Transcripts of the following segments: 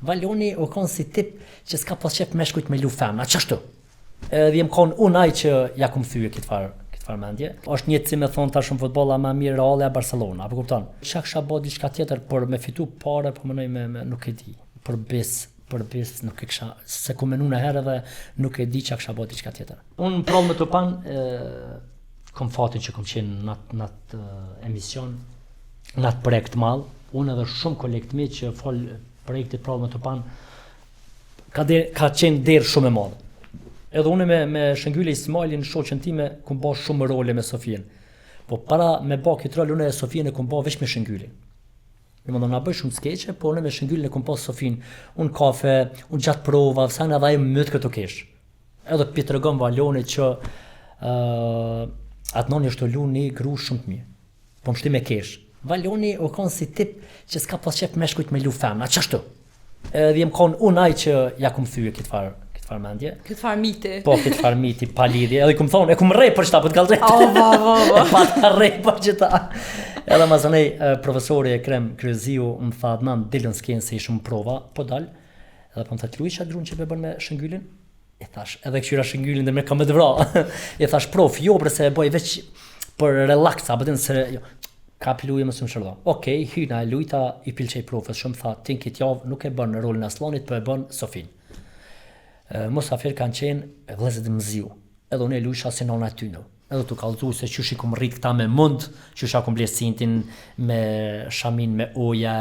Valoni u kon si tip që s'ka pas qef meshkujt me lu femna, qashtu. Edhe jem kon unë ai që ja kum thye këtë farë këtë farë mendje. Është njëjtë si me thonë tash në futboll a ma mirë Reali a Barcelona, apo kupton? Çka kisha bo diçka tjetër për me fitu pare, po menoj me, me nuk e di. Për bes, për bes nuk e kisha, se ku menu në herë edhe nuk e di çka kisha bo diçka tjetër. Unë në Prrallë me Tupan, e, kom fatin që kom qenë në atë, në atë emision, në atë projekt madh, unë edhe shumë kolegë të mi që fal projektit Prrallë me Tupan, ka, der, ka qenë derë shumë e madhe. Edhe unë me, me Shëngyli Ismailin, shoqen time, kum bo shumë role me Sofien. Po para me bo këtë rol, unë e Sofien e kum bo veç me Shëngylin. Me më na bëj shumë skeqe, po unë me Shëngylin e kum pas Sofin, unë kafe, unë gjatë prova, sa në edhe ajo më mytë këtu kesh. Edhe pi tregon Valoni që uh, Adnani është lu një gru shumë të mirë. Po më shti me kesh. Valoni u kon si tip që s'ka pas qef meshkujt me lu femna, qashtu. Edhe jem kon unë ai që ja kum thye këtë farë këtë farë mendje. Këtë farë miti. Po, këtë farë miti, pa lidhje. Edhe kum thonë, e kum rre për qëta, po të kallzoj. Oh, po, po, po. E pa të rre për qëta. Edhe masanej, profesori Ekrem Kryeziu më tha, Adnan, dil në skenë se ishëm prova, po dal. Edhe po më tha, luj qatë grun që pe bën me Shëngylin? I thash, edhe këqyra Shëngylin dhe me ka me të vra. I thash, prof, jo, bre se e bëj veç për relax, apo din se jo. Kap luje mos më shërdho. Okej, hyna e lujta, i pëlqej profës shumë, tha, ti në këtë javë nuk e bën rolin e Asllanit, po e bën Sofin. Musafir kanë qenë vëllezërit Mziu. Edhe unë e lujsha si nona e tyne. Edhe tu kallzu se qysh i kum rrit këta me mund, qysh ja kum ble sintin me shamin me oja.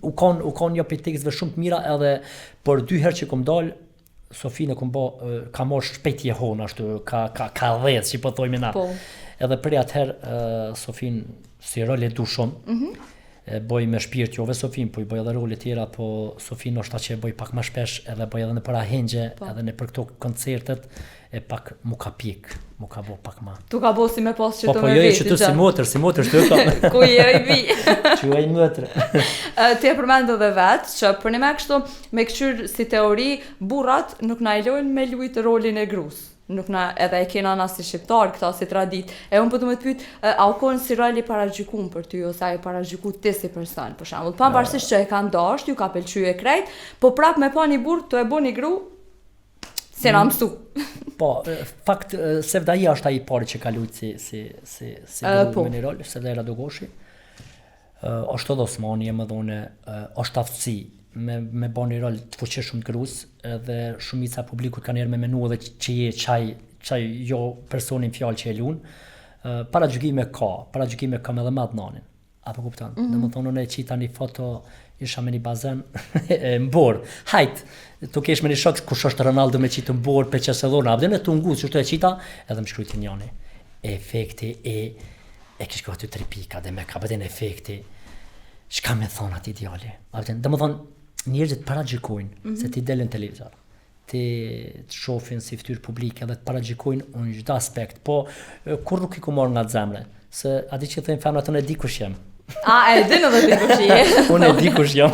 U kon u kon një prej teksteve shumë të mira edhe për dy herë që kum dal Sofinë e kum bo, ka marrë shpejt jehon ashtu, ka ka ka dhez, si po thojmë na. Po. Edhe prej atëherë Sofinë si rol e du shumë. Mm -hmm. E boj me shpirt jo veç Sofinë, po i boj edhe role tjera, po Sofinë është ta që e boj pak më shpesh, edhe boj edhe nëpër ahengje, po. edhe nëpër këto koncertet, e pak mu ka pjek, mu ka bo pak ma. Tu ka bo si me pas që po, të po, me jo, jo, që tu si motër, si motër, shtu e ka. Ku je i bi? Që e i motër. Ti e përmend edhe vetë, që për një me kështu, me këqyr si teori, burrat nuk na e lojnë me lujt rolin e grus. Nuk na, edhe e kena na si shqiptar këta si tradit. E unë po du me të pyet, a u konë si rol i paragjykum për ty ose a e paragjyku ti si person, për shembull. Pavarësisht që e kanë dasht, ju ka pëlqy e krejt, po prap me pa një burr tu e bo një gru, Se na mësu. Po, fakt Sevdaia është ai i pari që ka luajt si si si si uh, po. me një rol, Sevdaia Radogoshi. Uh, është edhe Osmani, më dhone, uh, është aftësi me me bë një rol të fuqishëm të grus, edhe shumica e publikut kanë herë me menu edhe që je qaj qaj jo personi në fjalë që e luan. Uh, paragjykime ka, paragjykime kam edhe me Adnanin. A po kupton? Mm -hmm. Domethënë unë e qita një foto, isha me një bazen e në borë. Hajt, tu kesh me një shok kush është Ronaldo me qitë në borë pe qesë dhona. A vjen tu ngu, qështu e qita, edhe më shkruajti njani. Efekti e e kish aty tri pika dhe me ka bëden efekti. Çka me thon atij djali? A vjen? Domethënë njerëzit paragjykojnë mm -hmm. se ti del në televizor. Ti të shofin si fytyrë publike dhe të paragjykojnë në çdo aspekt, po kurrë nuk i ku marrë nga zemra, se a di që thënë femrat unë e di kush jam. A, e din edhe ti kush je. unë e di kush jam.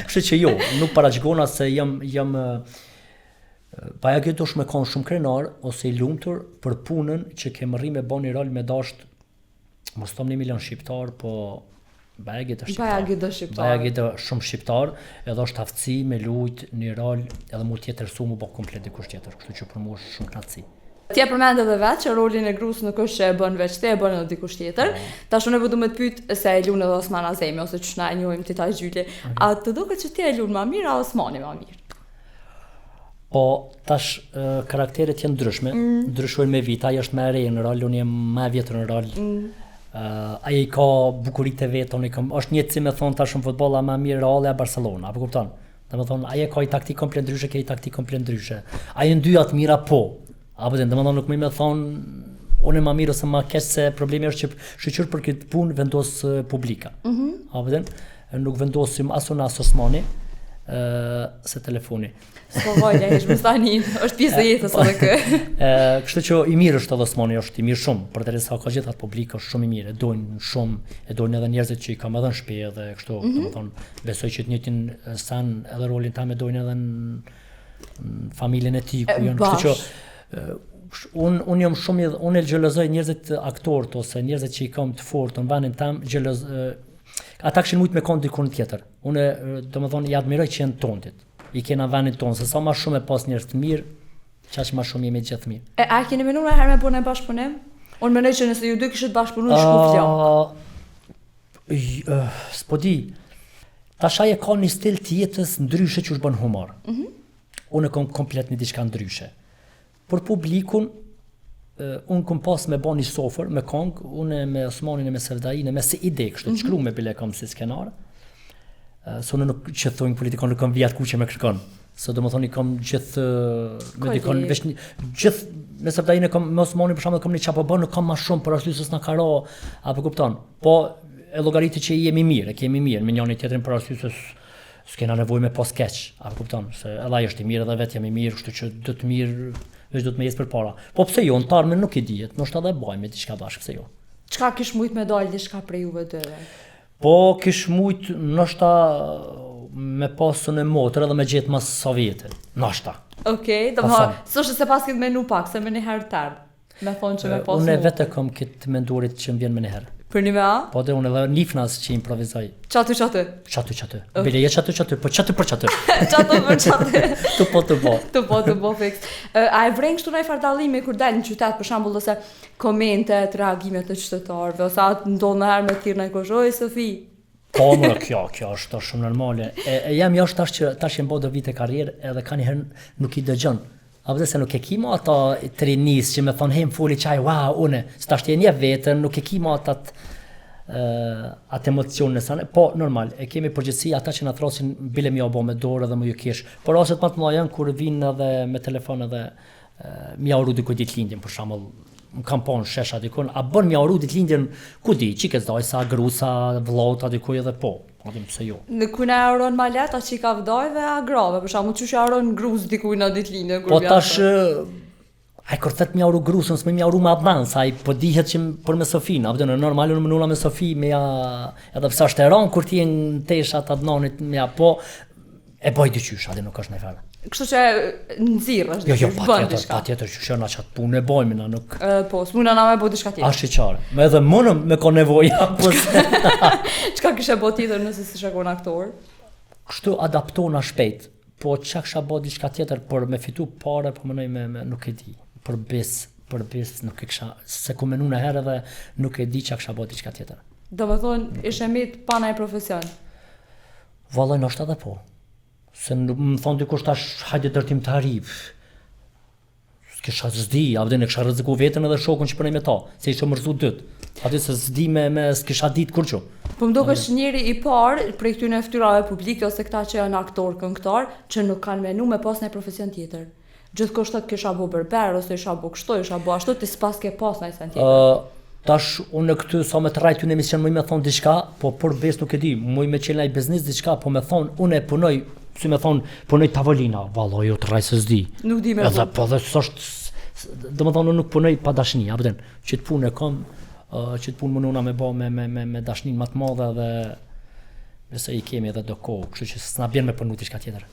Kështu që jo, nuk paragjykona se jam jam Baja dush me konë shumë krenar ose i lumtur për punën që ke mërri me bo një rol me dasht mos thom një milion shqiptar, po Bajagi do shqiptar. Bajagi do shqiptar. Bajagi do shumë shqiptar, edhe është aftësi me lujt një rol edhe mu tjetërsu mu bë komplet dikush tjetër, kështu që për mua është shumë kënaqësi. Ti e përmend edhe vetë që rolin e grus nuk është që e bën veç ti, e bën edhe dikush tjetër. Po. Tash unë po du me të pyet se e luan edhe Osman Azemi ose qysh na e njohim ti ta Gjyli. Okay. A të duket që ti e luan më mirë a Osmani më mirë? Po, tash karakteret janë ndryshme, mm. ndryshojnë me vite, ai është më e re në rol, unë jam më e vjetër në rol. Mm. Uh, ai ka bukuritë e veta, unë i kam, është njëjtë si me thon tash në futboll a më mirë Real a Barcelona, apo kupton? Domethënë ai e ka i taktik komplet ndryshe, ke i taktik komplet ndryshe. Ai janë dyja të mira po. Apo dhe domethënë nuk më me thon unë më mirë ose më keq se problemi është që shyqyr për këtë punë vendos publika. Mm -hmm. Apo dhe nuk vendosim as unë as Osmani, ë se telefoni. S'po vajle, hiç mos tani, është pjesë e jetës edhe kë. Ë, kështu që i mirë është edhe Osmani, është i mirë shumë, përderisa ka gjithë atë publik është shumë i mirë, e dojnë shumë, e dojnë edhe njerëzit që i kam edhe në shtëpi edhe kështu, mm -hmm. domethënë, besoj që të njëjtin sen edhe rolin tam e dojnë edhe në në familjen e tij ku janë, kështu që un un jam shumë unë e xhelozoj njerëzit aktorët ose njerëzit që i kam të fortë në vendin tam, xheloz. Ata kishin mujt me kon dikun tjetër. Unë, domethonë, i admiroj që janë tondit. I kena vendin tonë, se sa ma shumë e pas njerëz të mirë, qaq ma shumë jemi gjithë mirë. E a keni menu një herë me bo një bashkëpunim? Unë mendoj që nëse ju dy kishit bashkëpunu, shku flok. Uh, S'po di. Tash ai e ka një stil të jetës ndryshe që është bën humor. Mm -hmm. Unë e kom komplet një diçka ndryshe. Për publikun, unë kom pas me bo një sofër, me kong, unë me Osmanin e me Sevdain, me si ide, kështu mm -hmm. shkru me bile kom si skenar. Se unë nuk që thonë politikon nuk kom vijat kuqe me kërkon. Se do më thonë i kom gjithë me dikon veç një, gjithë me Sevdain e kom me Osmanin për shembull kom një çapo bën, nuk kam ma shumë për arsye se s'na ka ra, apo kupton. Po e llogariti që jemi mirë, e kemi mirë me njëri tjetrin për arsye se s'kena nevojë me pas keq, a kupton, se edhe ai është i mirë edhe vetë jam i mirë, kështu që do të mirë, veç do të me ecë përpara. Po pse jo, në të ardhmen nuk i dihet, ndoshta edhe bajmë diçka bashkë, pse jo. Çka kish mujt me dalë diçka prej juve dyve? Po kish mujt ndoshta me pasën e motër edhe me gjetë mas sa vjetë, ndoshta. Okej, okay, do të thonë, s'është se paskit menu pak, se me një herë tërë. Me thonë që me pas Unë vetë kom këtë mendurit që më vjen me njëherë. Për një me a? Po dhe unë edhe nifnas që improvizoj. Qaty qaty? Qaty qaty. Okay. Bile je qaty qaty, po qaty për qaty. qaty për qaty. të po të po. Të po të po fiks. A e vren kështu ndonjë farë dallimi kur del në qytet, për shembull ose komentet, reagimet e qytetarëve, ose a ndodh ndonjëherë me thirr naj kush, oj Sofi. Po, më, kjo, kjo është shumë normale. E, e jam jo tash që tash jam bo do vite karrierë edhe ka një herë nuk i dëgjon. A vëzë se nuk e ki ma ata të rinis që me thonë hej më foli qaj, wow, une, se tash ti e njeh veten, nuk e ki ma ata uh, atë emocion në sane, po, normal, e kemi përgjithësi ata që na thrasin bile mi bo me dorë edhe më ju kesh, por rastet më të mëdha janë kur vinë edhe me telefon edhe uh, mi uru dikujt ditëlindjen për shembull, më kam pa në shesha dikun, a bën mi uru ditëlindjen, ku di, çikës dajsa, grusa, vllauta dikuj edhe po, Po dim pse jo. Në kujna e uron ma lehtë, a çikave dajve, a grave, për shembull, qysh ja uron grus dikujt në ditëlindje kur Po tash ai kur thot m'ja uru grusën, s'më m'ja uru me Adnan, sa ai po dihet që për me Sofinë, apo në normal unë mënuna me Sofi me ja edhe pse është e rëndë kur ti je në tesha të Adnanit me ja po e bëj diqysh, atë nuk është në fare. Kështu që nxirresh Jo, jo, patjetër, patjetër që shëna qatë punë e bojmë, na nuk... E, po, s'muna na me bo diçka tjetër. Ashiqare. Me edhe munëm me ko nevoja, po se... Çka kishe bo tjetër nëse s'ishe kon aktor? Kështu adaptona shpejt, po çka kisha bo diçka tjetër për me fitu pare, po menoj me, me nuk e di, për bes, për bes nuk e kisha, se ku menu në herë edhe nuk e di çka kisha bo diçka tjetër. Do me thonë, ishe mit pa naj profesion? Vallai ndoshta edhe po. Se nuk më thonë dikush tash hajde ndërtimtari. S'kisha s'di, a vden e kisha rreziku veten edhe shokun që punoj me ta, se isha mërzu dyt. Aty se s'di me me s'kisha ditë kurrgjë. Po më dukesh njeri i parë prej këtyre fytyrave publike ose këta që janë aktorë, këngëtar, që nuk kanë menu me pas një profesion tjetër. Gjithkush thotë kisha bo berber ose isha bo kështu, isha bo ashtu, ti s'paske pas naj sen tjetër. Uh, tash unë këtu sa me të rrajt në emision muj me thonë diçka, po për besë nuk e di, muj me qenë naj biznis diçka, po me thonë unë e punoj, si me thonë, punoj tavolina, valla jo të rraj se s'di. Nuk di me Edhe po dhe s'është, do me thonë unë nuk punoj pa dashni, a vden, që të punë e kam, uh, që të punë munona me bo me, me, me, me dashnin më të madhe dhe besoj i kemi edhe do kohë, kështu që s'na bjen me punu diçka tjetër.